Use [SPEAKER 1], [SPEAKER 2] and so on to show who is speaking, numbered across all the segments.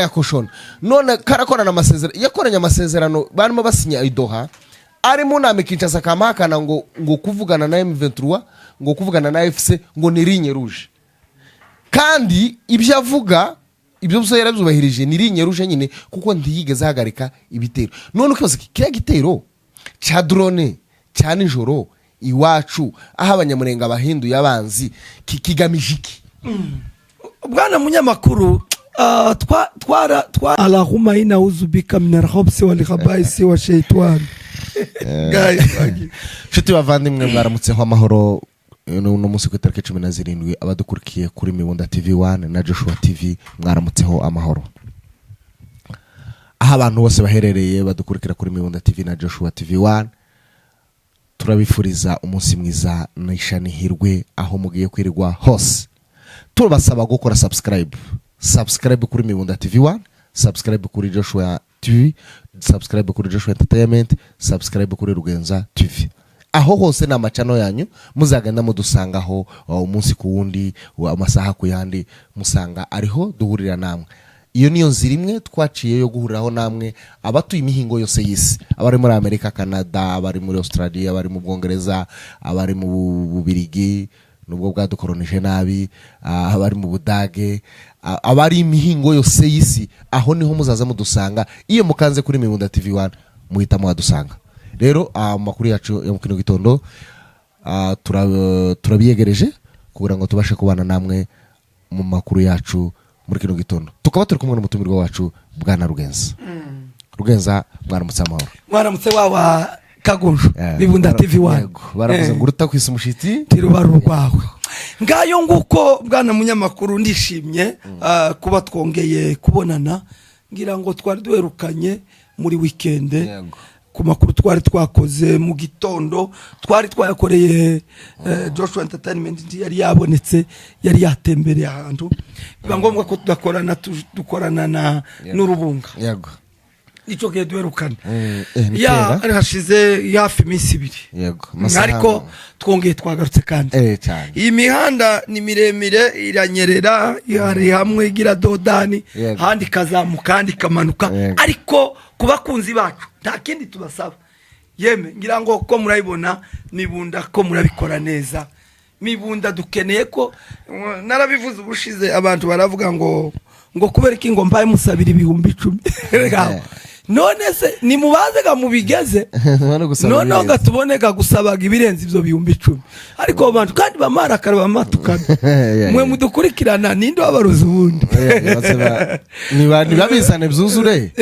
[SPEAKER 1] Ya koshona none karakorana amasezerano, yakoranye amasezerano barimo basinya i Doha, ari mu nama i Kinshasa, akamuhakana ngo kuvugana na M23, ngo kuvugana na AFC ngo ni ligne rouge. Kandi ibyo avuga, ibyo byose yarabyubahirije, ni ligne rouge nyine, kuko ntiyigeze ahagarika ibitero. None ukibaza, kiriya gitero cya drone cya nijoro iwacu, aho Abanyamurenga bahinduye abanzi, kigamije iki?
[SPEAKER 2] Bwana munyamakuru, twara twa allahumma inna a'udhu bika min al-khubuthi wal khaba'isi wa shaytan. Guys.
[SPEAKER 1] Nshuti bavandimwe, mwaramutseho amahoro. Uno munsi ku itariki 17, abadukurikiye kuri Mibunda TV 1 na Joshua TV, mwaramutseho amahoro. Aho abantu bose baherereye badukurikira kuri Mibunda TV na Joshua TV 1, turabifuriza umunsi mwiza n'ishanihirwe aho mugiye kwirirwa hose. Turabasaba gukora subscribe, subscribe kuri Mibunda TV 1, subscribe kuri Joshua TV, subscribe kuri Joshua Entertainment, subscribe kuri Rugenza TV. Aho hose ni ama channel yanyu, muzagenda mudusangaho umunsi ku wundi, amasaha ku yandi, musanga ariho duhurira namwe. Iyo niyo nzira imwe twaciye yo guhuriraho namwe abatuye imihingo yose y'isi, abari muri Amerika, Canada, abari muri Australia, abari mu Bwongereza, abari mu Bubirigi nubwo bwadukoronije nabi, abari mu Budage, abari imihingo yose y'isi, aho niho muzaza mudusanga. Iyo mukanze kuri Mibunda TV 1 muhita muhadusanga. Rero amakuru yacu yo mu kino gitondo turabiyegereje kugira ngo tubashe kubana namwe mu makuru yacu muri kino gitondo. Tukaba turi kumwe n'umutumirwa wacu, bwana Rugenza. Rugenza, mwaramutse amahoro.
[SPEAKER 2] Mwaramutse wawa Kagunju. Mibunda TV 1.
[SPEAKER 1] Yego, baravuze ngo uruta kwisa umushitsi
[SPEAKER 2] tiruba urwawe. Ngayo nguko, bwana munyamakuru, ndishimye kuba twongeye kubonana. Ngira ngo twari duherukanye muri weekend ku makuru twari twakoze mu gitondo, twari twayakoreye Joshua Entertainment yari yabonetse, yari yatembereye ahantu, biba ngombwa ko tudakorana, dukorana na n'urubunga. Icyo gihe duherukana
[SPEAKER 1] Ni
[SPEAKER 2] ya
[SPEAKER 1] kera.
[SPEAKER 2] Hashize hafi iminsi 2. Ariko twongeye twagarutse kandi.
[SPEAKER 1] Cyane.
[SPEAKER 2] Iyi mihanda ni miremire, iranyerera, hari hamwe igira dodani, ahandi ikazamuka, ahandi ikamanuka. Ariko ku bakunzi bacu nta kindi tubasaba. Yeme, ngira ngo ko murabibona, Mibunda ko murabikora neza. Mibunda dukeneye ko, narabivuze ubushize, abantu baravuga ngo kubera iki ngo mbaye musabira 10,000. Reka, none se nimubanze ga mubigeze
[SPEAKER 1] None gusaba
[SPEAKER 2] noneho
[SPEAKER 1] ibirenze.
[SPEAKER 2] Gatuboneka gusabaga ibirenze ibyo 10,000. Ariko abo bantu kandi bamarakara, bamatukana. Mwe mudukurikirana, ninde wabaruza ubundi?
[SPEAKER 1] Nibabizane byuzure.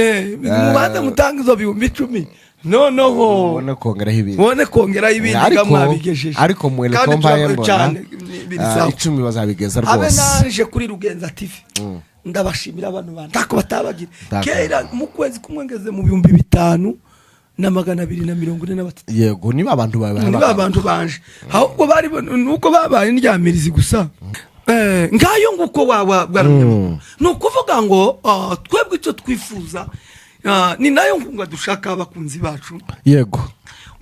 [SPEAKER 2] Mubanze mutange izo 10,000, noneho
[SPEAKER 1] ubone kongeraho ibindi.
[SPEAKER 2] Mubone kongeraho ibindi ga mwabigejeje.
[SPEAKER 1] Ariko mwere
[SPEAKER 2] Kandi
[SPEAKER 1] ko mbaye mbona
[SPEAKER 2] cyane biri sawa.
[SPEAKER 1] 10 bazabigeza
[SPEAKER 2] Abe
[SPEAKER 1] rwose.
[SPEAKER 2] naje kuri Rugenza TV, ndabashimira abantu bantu ntako batabagira.
[SPEAKER 1] Ntako.
[SPEAKER 2] Kera mu kwezi kumwe ngeze mu 5243.
[SPEAKER 1] Yego, niba abantu bawe.
[SPEAKER 2] Niba abantu banje ahubwo bari nuko babaye indyamirizi gusa. Ngayo nguko wawa bwana munyamakuru. Ni ukuvuga ngo twebwe icyo twifuza, ni nayo nkunga dushaka abakunzi bacu,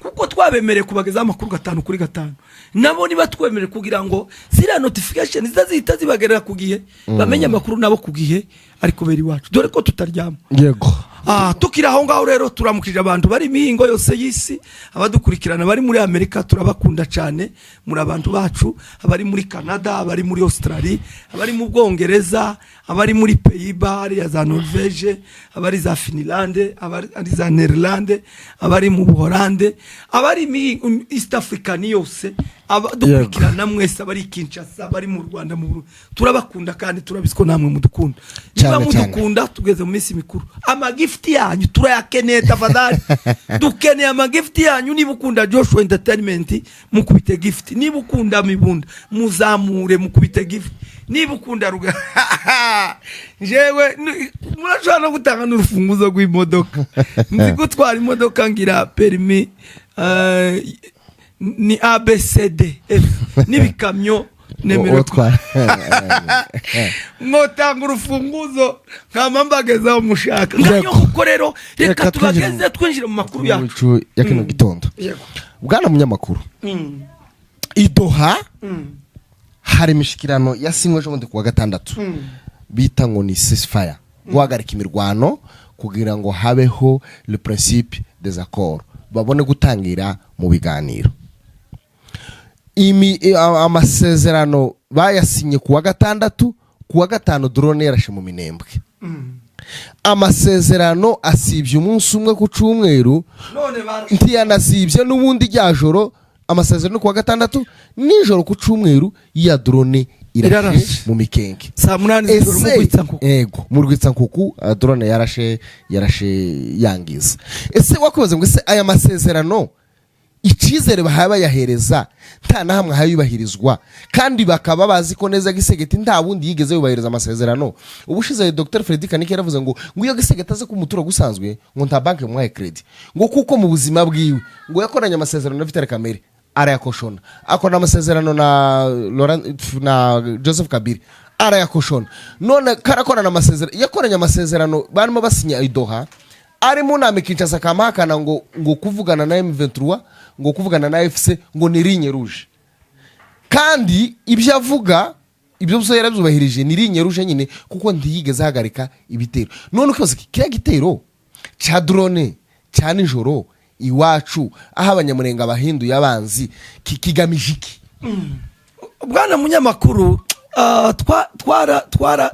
[SPEAKER 2] kuko twabemereye kubagezaho amakuru gatanu kuri gatanu. Nabo niba twemereye kugira ngo ziriya notification zihita zibagerera ku gihe, bamenye amakuru nabo ku gihe, ariko beri iwacu dore ko tutaryama. Tukiri aho ngaho rero, turamukije abantu bari imihingo yose y'isi, abadukurikirana bari muri Amerika, turabakunda cyane, muri abantu bacu, abari muri Canada, abari muri Australia, abari mu Bwongereza, abari muri Pays-Bas, hariya za Norvege, abari za Finlande, abari ari za Netherland, abari mu Buholande, abari East African yose, abadukurikirana mwese, abari i Kinshasa, abari mu Rwanda, mu Burundi, turabakunda kandi turabizi ko namwe mudukunda. Niba
[SPEAKER 1] Cyane, cyane.
[SPEAKER 2] mudukunda, tugeze mu minsi mikuru, ama gift yanyu turayakeneye. Tafadhali, dukeneye ama gift yanyu. Niba ukunda Joshua Entertainment, mukubite gift. Niba ukunda Mibunda, muzamure, mukubite gift. Niba ukunda ruga jewe, murashobora no gutanga n'urufunguzo rw'imodoka. Nzi gutwara imodoka, ngira permis ni ABCD F n'ibikamyo nemerewe.
[SPEAKER 1] Utwara.
[SPEAKER 2] Mwotanga urufunguzo nkama mbagezaho mushaka. Ngayo kuko rero reka
[SPEAKER 1] Reka
[SPEAKER 2] tubageze, twinjire mu makuru yacu
[SPEAKER 1] yacu ya kino gitondo. Bwana munyamakuru, i Doha hari imishikirano yasinywe ejo bundi kuwa gatandatu, bita ngo ni ceasefire. Guhagarika imirwano kugira ngo habeho le principe des accords, babone gutangira mu biganiro. Amasezerano bayasinye ku wa gatandatu, ku wa gatanu drone yarashe mu Minembwe. Amasezerano asibye umunsi umwe ku cyumweru.
[SPEAKER 2] None barashe.
[SPEAKER 1] Ntiyanasibye n'ubundi rya joro. Amasezerano ku wa gatandatu nijoro, ku cyumweru ya drone irashe
[SPEAKER 2] Irarashe.
[SPEAKER 1] mu Mikenke.
[SPEAKER 2] Saa 8 z'ijoro mu
[SPEAKER 1] Ese
[SPEAKER 2] Rwitsankuku.
[SPEAKER 1] Ego, mu Rwitsankuku, drone yarashe yangiza. Ese wakwibaza ngo ese aya masezerano, icyizere bahaye bayahereza nta na hamwe hayubahirizwa, kandi bakaba bazi ko neza Tshisekedi nta wundi yigeze yubahiriza amasezerano? Ubushize Dr Freddy Kanike yaravuze ngo iyo Tshisekedi aze ku muturage usanzwe, ngo nta banki yamuhaye crédit, ngo kuko mu buzima bwiwe ngo yakoranye amasezerano na Vital Kamerhe arayakoshona, akorana amasezerano na Laurent, na Joseph Kabila arayakoshona, none karakorana amasezerano, yakoranye amasezerano barimo basinya i Doha, ari mu nama i Kinshasa, akamuhakana ngo kuvugana na M23, ngo kuvugana na AFC ngo ni ligne rouge, kandi ibyo avuga ibyo byose yarabyubahirije. Ni ligne rouge nyine, kuko ntiyigeze ahagarika ibitero. None ukibaza kiriya gitero cya drone cya nijoro iwacu, aho Abanyamurenga bahinduye abanzi, kigamije iki?
[SPEAKER 2] Bwana munyamakuru,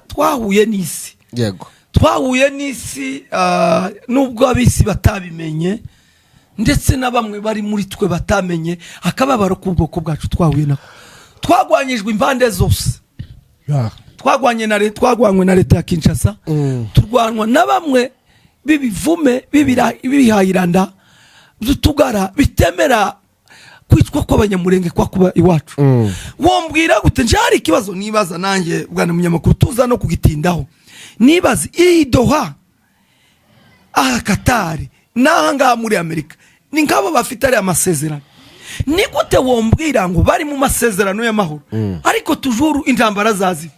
[SPEAKER 2] twahuye n'isi. Twahuye n'isi, nubwo ab'isi batabimenye, ndetse na bamwe bari muri twe batamenye akababaro k'ubwoko bwacu twahuye nako. Twagwanyijwe impande zose. Twagwanye na leta, twagwanywe na leta ya Kinshasa, turwanwa na bamwe b'ibivume b'ibihayiranda by'utugara bitemera kwicwa kw'Abanyamurenge kwa kuba iwacu. Wombwira gute? Nje hari ikibazo nibaza nanjye, bwana munyamakuru, tuza no kugitindaho. Nibaza iyi Doha, aha Katari n'aha ngaha muri Amerika, ni nk'abo bafite ariya masezerano. Ni gute wombwira ngo bari mu masezerano y'amahoro, ariko toujours intambara zazi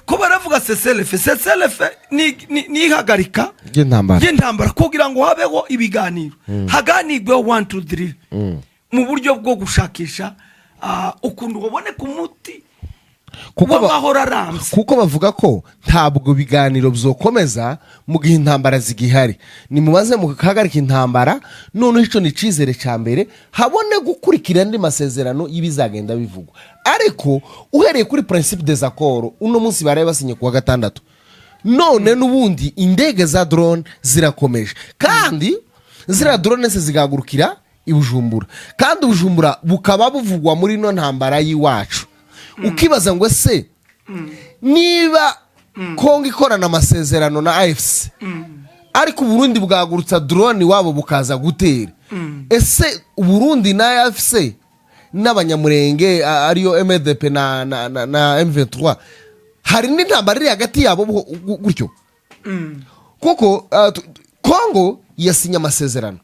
[SPEAKER 2] ko baravuga cessez-le-feu? Cessez-le-feu ni ihagarika
[SPEAKER 1] ry'intambara.
[SPEAKER 2] Ry'intambara kugira ngo habeho ibiganiro, haganirweho one two three, mu buryo bwo gushakisha ukuntu baboneka umuti
[SPEAKER 1] Kuko
[SPEAKER 2] w'amahoro arambye.
[SPEAKER 1] Kuko bavuga ko ntabwo ibiganiro byokomeza mu gihe intambara zigihari. Nimubaze muhagarika intambara, noneho icyo ni icyizere cya mbere, habone gukurikira andi masezerano y'ibizagenda bivugwa. Ariko uhereye kuri principe des accords uno munsi baraye basinye ku wa gatandatu, none n'ubundi indege za drone zirakomeje, kandi ziriya drone se zigahagurukira i Bujumbura, kandi Bujumbura bukaba buvugwa muri ino ntambara y'iwacu. Ukibaza ngo ese niba Kongo ikorana amasezerano na AFC, ariko Uburundi bwagurutsa drone iwabo bukaza gutera, ese Uburundi na AFC n'Abanyamurenge, ariyo MDP na M23, hari n'intambara iri hagati yabo gutyo? Kuko Kongo yasinye amasezerano,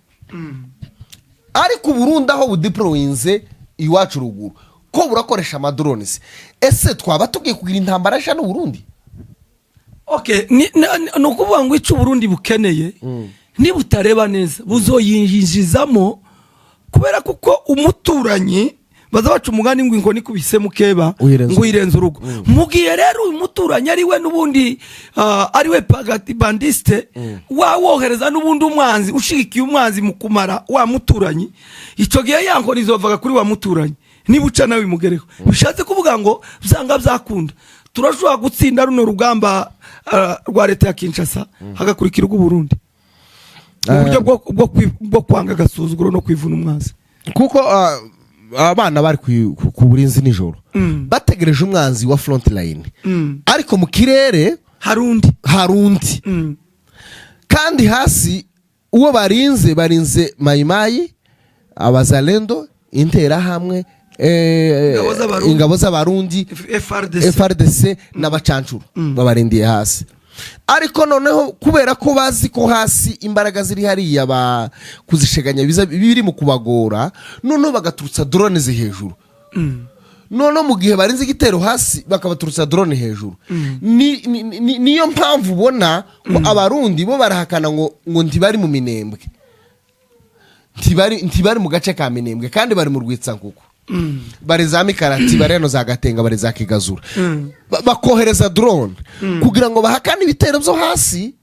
[SPEAKER 1] ariko Uburundi aho budeployinze iwacu ruguru ko burakoresha amadrone se, ese twaba tugiye kugira intambara nshya n'Uburundi?
[SPEAKER 2] Okay, ni ukuvuga ngo icyo Uburundi bukeneye, niba utareba neza buzoyinjizamo, kubera kuko umuturanyi baza baca umugani ngo inkoni ikubise mukeba
[SPEAKER 1] Uyirenza.
[SPEAKER 2] ngo uyirenze urugo. Mu gihe rero uyu muturanyi ari we n'ubundi, ari we pagati bandiste wawohereza n'ubundi umwanzi ushigikiye umwanzi mu kumara wa muturanyi, icyo gihe ya nkoni izovaga kuri wa muturanyi, niba uca nawe imugereho. Bishatse kuvuga ngo byanga byakunda turashobora gutsinda runo rugamba rwa leta ya Kinshasa, hagakurikira urw'Uburundi mu buryo bwo kwanga agasuzuguro no kwivuna umwanzi.
[SPEAKER 1] Kuko abana bari ku burinzi nijoro, bategereje umwanzi wa front line, ariko mu kirere
[SPEAKER 2] hari undi.
[SPEAKER 1] Hari undi. Kandi hasi uwo barinze Mayimayi, Abazalendo, Interahamwe,
[SPEAKER 2] Ingabo z'Abarundi.
[SPEAKER 1] Ingabo z'Abarundi.
[SPEAKER 2] FRDC.
[SPEAKER 1] FRDC n'abacancuro babarindiye hasi. Ariko noneho kubera ko bazi ko hasi imbaraga ziri hariya, ba kuzisheganya biza biri mu kubagora, noneho bagaturutsa drone zi hejuru. Noneho mu gihe barinze igitero hasi, bakabaturutsa drone hejuru. Niyo mpamvu ubona ko Abarundi bo barahakana ngo ntibari mu Minembwe, ntibari mu gace ka Minembwe, kandi bari mu Rwitsankuku. Bari za Mikarati, bari hano za Gatenga, bari za Kigazura. Bakohereza drone kugira ngo bahakane ibitero byo hasi,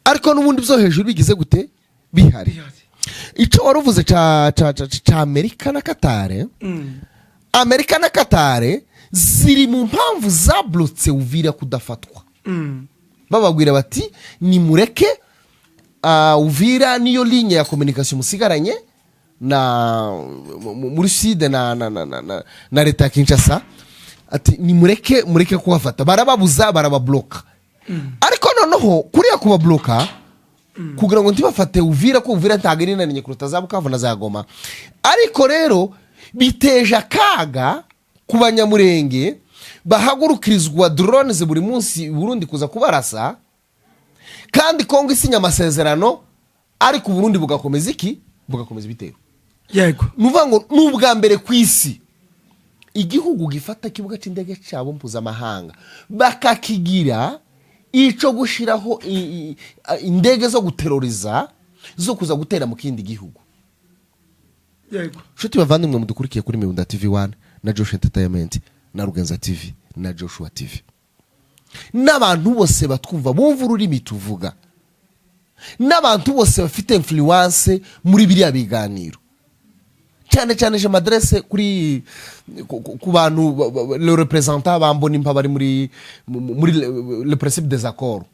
[SPEAKER 1] ariko n'ubundi byo hejuru bigize gute? Bihari. Icyo wari uvuze ca Amerika na Katare, Amerika na Katare ziri mu mpamvu zaburotse Uvira kudafatwa. Bababwira bati: "Nimureke, Uvira niyo ligne ya communication musigaranye na muri sud na leta ya Kinshasa." Ati: "Nimureke, mureke kuhafata." Barababuza, barababloka. Ariko noneho kuriya kubabloka kugira ngo ntibafate Uvira, ko Uvira ntabwo iri inaniye kuruta za Bukavu na za Goma, ariko rero biteje akaga ku Banyamurenge bahagurukirizwa drones buri munsi i Burundi kuza kubarasa, kandi Kongo isinya amasezerano, ariko Uburundi bugakomeza iki? Bugakomeza ibitero. Ni ukuvuga ngo ni ubwa mbere ku isi igihugu gifata ikibuga cy'indege cyabo mpuzamahanga bakakigira icyo gushyiraho indege zo guteroriza, zo kuza gutera mu kindi gihugu. Nshuti bavandimwe mudukurikiye kuri Mibunda TV 1 na Joshua Entertainment na Rugenza TV na Joshua TV n'abantu bose batwumva, bumva ururimi tuvuga, n'abantu bose bafite influence muri biriya biganiro, cyane cyane je m'adresse kuri ku bantu le représentant bambona impa bari muri le principe des accords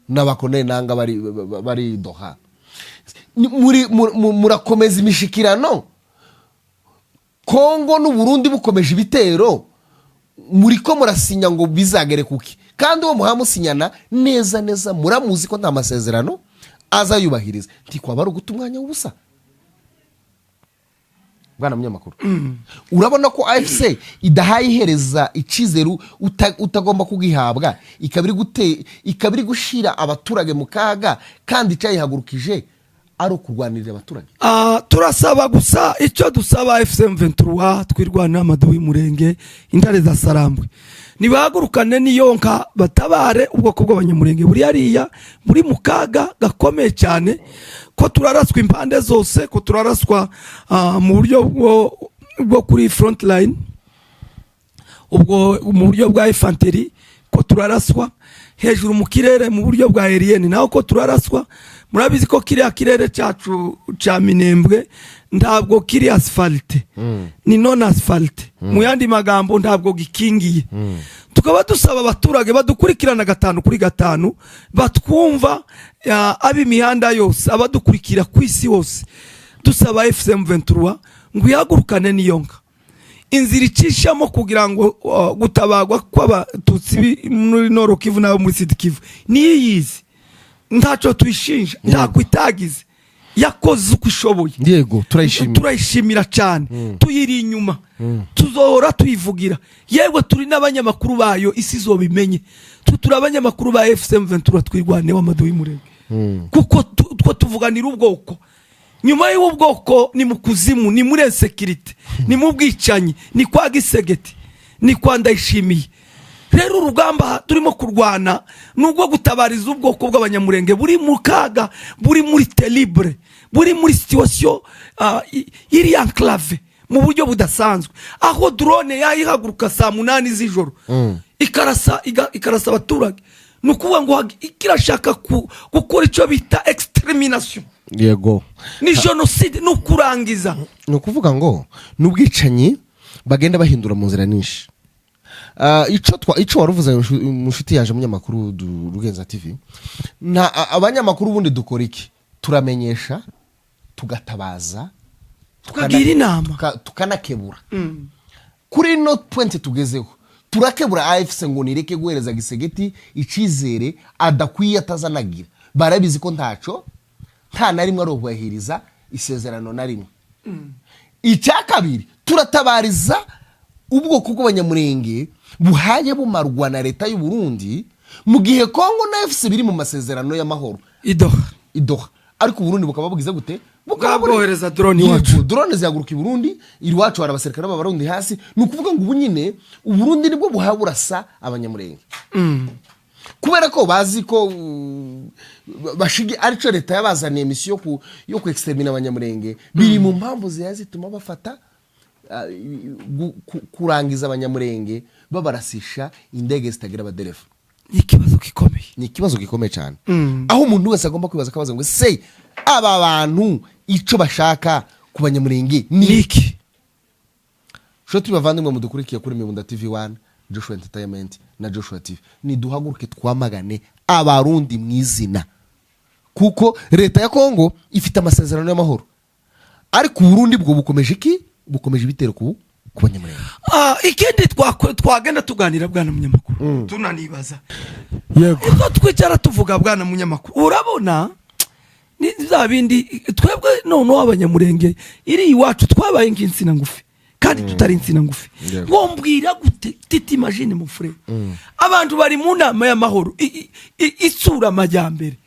[SPEAKER 1] n'abakoneye nanga bari Doha. Muri murakomeza imishikirano, Kongo n'Uburundi bukomeje ibitero, muri ko murasinya ngo bizagere kuki? Kandi uwo muhamusinyana neza neza muramuzi ko nta masezerano azayubahiriza. Ntikwaba ari uguta umwanya w'ubusa? Bwana munyamakuru, urabona ko AFC idahaye ihereza icyizere utagomba kugihabwa, ikaba iri gushyira abaturage mu kaga, kandi icyayihagurukije ari ukurwanirira abaturage.
[SPEAKER 2] Turasaba gusa, icyo dusaba AFC M23 Twirwaneho, amadubu y'Umurenge, intare za Sarambwe, nibahagurukane niyonka batabare ubwoko bw'Abanyamurenge buri hariya, buri mu kaga gakomeye cyane, ko turaraswa impande zose, ko turaraswa mu buryo bwo kuri front line, ubwo mu buryo bwa infanterie, ko turaraswa hejuru mu kirere mu buryo bwa aérienne naho ko turaraswa. Murabizi ko kiriya kirere cyacu cya Minembwe ntabwo kiri asphalte, ni non asphalte, mu yandi magambo ntabwo gikingiye. Tukaba dusaba abaturage badukurikirana gatanu kuri gatanu, batwumva, ab'imihanda yose, abadukurikira ku isi hose, dusaba AFC M23 ngo ihagurukane niyonka inzira icishamo kugira ngo gutabagwa kw'Abatutsi muri Nord Kivu n'abo muri Sud Kivu niyo yizi. Ntacyo tuyishinja, ntako itagize, yakoze uko ishoboye.
[SPEAKER 1] Yego, turayishimiye.
[SPEAKER 2] Turayishimira cyane, tuyiri inyuma, tuzohora tuyivugira. Yewe, turi n'abanyamakuru bayo, isi izobimenye. Twe turi abanyamakuru ba AFC M23 Twirwaneho, amadubu y'Umurenge, kuko two tuvuganira ubwoko. Nyuma y'ubwoko ni mu kuzimu, ni muri insécurité, ni mu bwicanyi, ni kwa Tshisekedi, ni kwa Ndayishimiye. Rero urugamba turimo kurwana ni urwo gutabariza ubwoko bw'Abanyamurenge buri mu kaga, buri muri terrible, buri muri situation iri enclave mu buryo budasanzwe, aho drone yayihaguruka saa 8 z'ijoro ikarasa abaturage. Ni ukuvuga ngo kirashaka gukora icyo bita extermination. Ni jenoside, ni ukurangiza.
[SPEAKER 1] Ni ukuvuga ngo ni ubwicanyi bagenda bahindura mu nzira nyinshi. Ico wari uvuze, mu nshuti yaje munyamakuru Rugenza TV, nta abanyamakuru ubundi dukora iki? Turamenyesha, tugatabaza,
[SPEAKER 2] tukagira inama,
[SPEAKER 1] tukanakebura. Kuri ino point tugezeho, turakebura AFC ngo nireke guhereza Tshisekedi icyizere adakwiye, atazanagira. Barabizi ko ntaco, nta na rimwe arubahiriza isezerano na rimwe. Icya kabiri, turatabariza ubwoko bw'Abanyamurenge buhaye bumarwa na leta y'u Burundi, mu gihe Kongo na AFC biri mu masezerano y'amahoro
[SPEAKER 2] i Doha.
[SPEAKER 1] I Doha, ariko Uburundi bukaba bugize gute? Bukaba
[SPEAKER 2] Bwohereza drone iwacu.
[SPEAKER 1] Drone zihaguruka i Burundi, iwacu hari abasirikare b'Abarundi hasi. Ni ukuvuga ngo ubu nyine Uburundi nibwo buhaye burasa Abanyamurenge, kubera ko bazi ko bashigi aricyo leta yabazaniye, mission yo ku exterminer Abanyamurenge. Biri mu mpamvu ziba zituma bafata kurangiza Abanyamurenge babarasisha indege zitagira abadereva.
[SPEAKER 2] Ni ikibazo gikomeye.
[SPEAKER 1] Ni ikibazo gikomeye cyane, aho umuntu wese agomba kwibaza akabazo ngo: "Se aba bantu icyo bashaka ku Banyamurenge ni
[SPEAKER 2] Ni iki?"
[SPEAKER 1] Nshuti bavandimwe mudukurikiye kuri Mibunda TV 1, Joshua Entertainment na Joshua TV, niduhaguruke twamagane Abarundi mu izina, kuko leta ya Kongo ifite amasezerano y'amahoro, ariko Uburundi bwo bukomeje iki? Bukomeje ibitero ku Banyamurenge.
[SPEAKER 2] Ikindi twagenda tuganira, bwana munyamakuru, tunanibaza
[SPEAKER 1] Yego.
[SPEAKER 2] Ibyo twicara tuvuga, bwana munyamakuru, urabona ni bya bindi twebwe noneho Abanyamurenge iri iwacu twabaye nk'insina ngufi kandi tutari insina ngufi. Wombwira gute? Tu t'imagines, mon frère, abantu bari mu nama y'amahoro itsura amajyambere,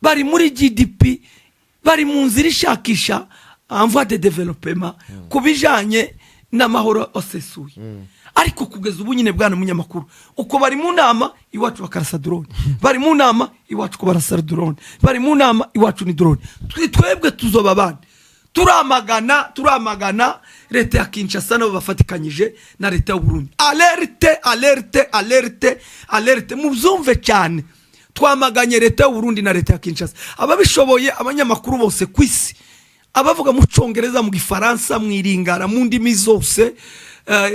[SPEAKER 2] bari muri GDP, bari mu nzira ishakisha en voie de développement ku bijanye n'amahoro asesuye, ariko kugeza ubu nyine, bwana munyamakuru, uko bari mu nama iwacu bakarasa drone, bari mu nama iwacu ko barasa drone, bari mu nama iwacu ni drone. Twebwe tuzoba abandi. Turamagana, turamagana leta ya Kinshasa nabo bafatikanyije na leta y'u Burundi. Alerte, alerte, alerte, alerte! Mubyumve cyane, twamaganye leta y'u Burundi na leta ya Kinshasa. Ababishoboye, abanyamakuru bose ku isi, abavuga mu Cyongereza, mu Gifaransa, mu Iringara, mu ndimi zose,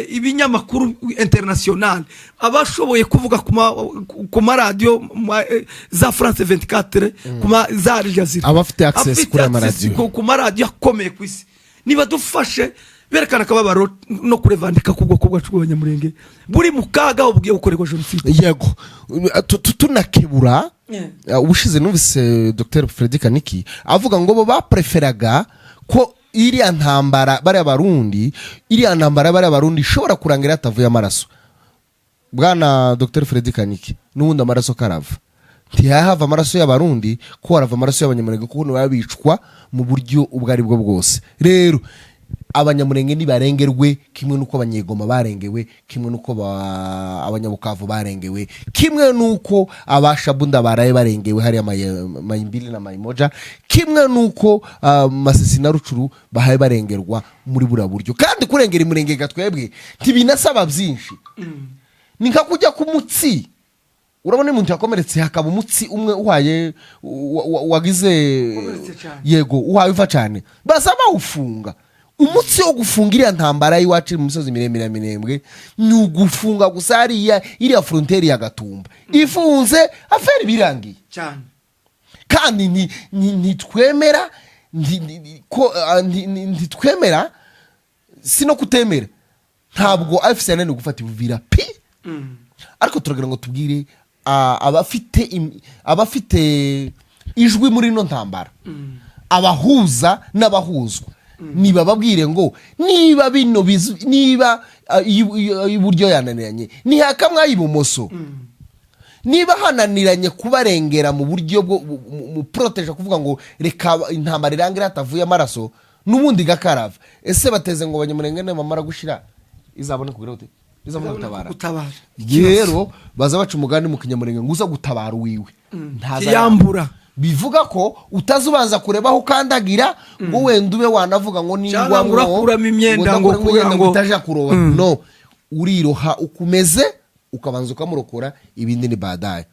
[SPEAKER 2] ibinyamakuru international, abashoboye kuvuga ku maradiyo, za France 24, ku za Al Jazeera,
[SPEAKER 1] Abafite access
[SPEAKER 2] abafite
[SPEAKER 1] kuri aya
[SPEAKER 2] access
[SPEAKER 1] maradiyo.
[SPEAKER 2] ku maradiyo akomeye ku isi, nibadufashe berekana akababaro no kurevandika k'ubwoko bwacu bw'Abanyamurenge buri mu kaga, aho bugiye gukorerwa jenoside.
[SPEAKER 1] Yego. Tunakebura. Ubushize numvise Dr Freddy Kaniki avuga ngo bo bapreferaga ko iriya ntambara bariya Barundi, iriya ntambara bariya Barundi ishobora kurangira hatavuye amaraso. Bwana Dr Freddy Kaniki, n'ubundi amaraso karava, ntihahava amaraso y'Abarundi ko harava amaraso y'Abanyamurenge, kuko baba bicwa mu buryo ubwo ari bwo bwose. Rero Abanyamurenge nibarengerwe kimwe n'uko Abanyegoma barengewe, kimwe n'uko Abanyabukavu barengewe, kimwe n'uko Abashabunda baraye barengewe hariya Mayimbili na Mayimoja, kimwe n'uko Masisi na Rucuru bahaye barengerwa muri buriya buryo. Kandi kurengera Imurenge gatwebwe ntibinasaba byinshi, ni nka kujya ku mutsi. Urabona umuntu yakomeretse, hakaba umutsi umwe uhaye wagize
[SPEAKER 2] Ukomeretse cyane.
[SPEAKER 1] Yego, uhaye uva cyane, baza bawufunga. Umutsi wo gufunga iriya ntambara y'iwacu iri mu misozi miremire ya Minembwe ni ugufunga gusa hariya iriya frontière ya Gatumba. Ifunze, affaire birangiye.
[SPEAKER 2] Cyane.
[SPEAKER 1] Kandi ntitwemera ntitwemera, si no kutemera, ntabwo AFC yananiwe gufata Ibuvira pi, ariko turagira ngo tubwire abafite ijwi muri ino ntambara, abahuza n'abahuzwa, nibababwire ngo niba bino niba iburyo yananiranye, ntihakamwa ibumoso. Niba hananiranye kubarengera mu buryo bwo mu protéger, kuvuga ngo reka intambara irangire hatavuye amaraso, n'ubundi gakarava. Ese bateze ngo Abanyamurenge nibamara gushira izabone kugira gute? Izabone gutabara?
[SPEAKER 2] Gutabara.
[SPEAKER 1] Rero baza baca umugani mu Kinyamurenge ngo uza gutabara uwiwe ntaza.
[SPEAKER 2] Kiyambura.
[SPEAKER 1] Bivuga ko utazubanza kureba aho ukandagira ngo wenda ube wanavuga ngo
[SPEAKER 2] Cyangwa
[SPEAKER 1] ningwa
[SPEAKER 2] ngo urakuramo imyenda ngo
[SPEAKER 1] ndakuramo imyenda
[SPEAKER 2] kugira ngo
[SPEAKER 1] itaja kuroba. No uriroha ukumeze, ukabanza ukamurokora, ibindi ni badaye.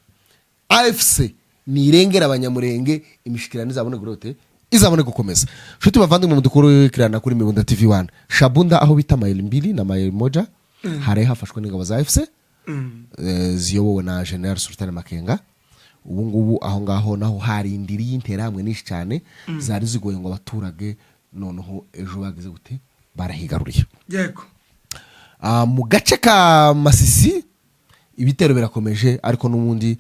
[SPEAKER 1] AFC nirengera Abanyamurenge, imishikirano izabone gute? Izabone gukomeza. Nshuti bavandimwe mudukurikirana kuri Mibunda TV 1, Shabunda aho bita mayili mbili na mayili moja hari hafashwe n'ingabo za AFC ziyobowe na General Sultan Makenga. Ubu ngubu aho ngaho naho hari indiri y'interahamwe nyinshi cyane zari zigoye ngo abaturage, noneho ejo bagize gute? Barahigaruriye. Mu gace ka Masisi ibitero birakomeje, ariko n'ubundi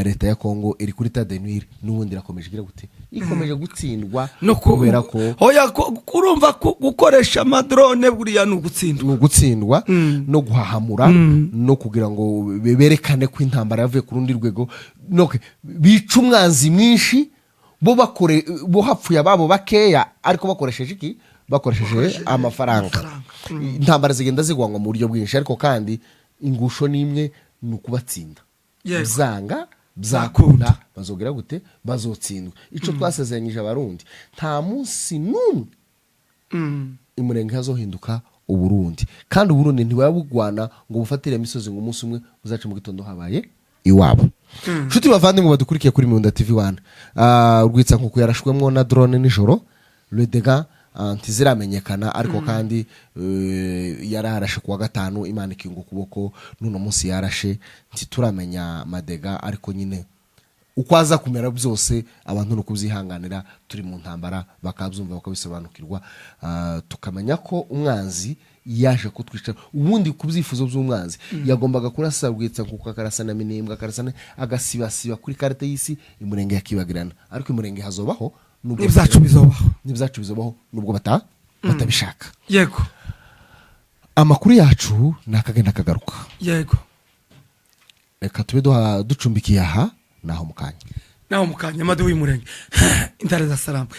[SPEAKER 1] leta ya Kongo iri kuri état de nuire, n'ubundi irakomeje igira gute? Ikomeje gutsindwa
[SPEAKER 2] No
[SPEAKER 1] kubera ko
[SPEAKER 2] oya, urumva gukoresha amadrone buriya ni ugutsindwa.
[SPEAKER 1] Ni ugutsindwa no guhahamura no kugira ngo berekane ko intambara yavuye ku rundi rwego, no bica umwanzi mwinshi, bo bakore bo hapfuye ababo bakeya, ariko bakoresheje iki? Bakoresheje amafaranga. Intambara zigenda zigwangwa mu buryo bwinshi, ariko kandi ingusho ni imwe, ni ukubatsinda. Byanga byakunda bazogera gute? Bazotsindwa. Icyo twasezeranyije Abarundi, nta munsi n'umwe Imurenge hazohinduka Uburundi. Kandi Uburundi ntibabugwana ngo bufatire imisozi ngo umunsi umwe uzace mu gitondo habaye iwabo. Nshuti bavandimwe badukurikiye kuri Mibunda TV 1, Rwitsa nkuko yarashwemwo na drone nijoro, Rwedega ntiziramenyekana, ariko kandi yararashe kuwa gatanu, Imana ikinga ukuboko, n'uno munsi yarashe, ntituramenya ma dégâts. Ariko nyine uko aza kumera byose, abantu ni ukubyihanganira, turi mu ntambara, bakabyumva, bakabisobanukirwa. Tukamenya ko umwanzi yaje kutwica. Ubundi ku byifuzo by'umwanzi yagombaga kurasa Rwitsa kuko akarasa na Minembwe, akarasa agasibasiba kuri carte y'isi, Imurenge yakibagirana. Ariko Imurenge hazobaho nubwo
[SPEAKER 2] N'ibyacu bizobaho.
[SPEAKER 1] N'ibyacu bizobaho nubwo batabishaka. Amakuru yacu ni akagenda akagaruka. Reka tube ducumbikiye aha, naho mu kanya.
[SPEAKER 2] Naho mukanya. Amadu w'Umurenge, intare za Salamu.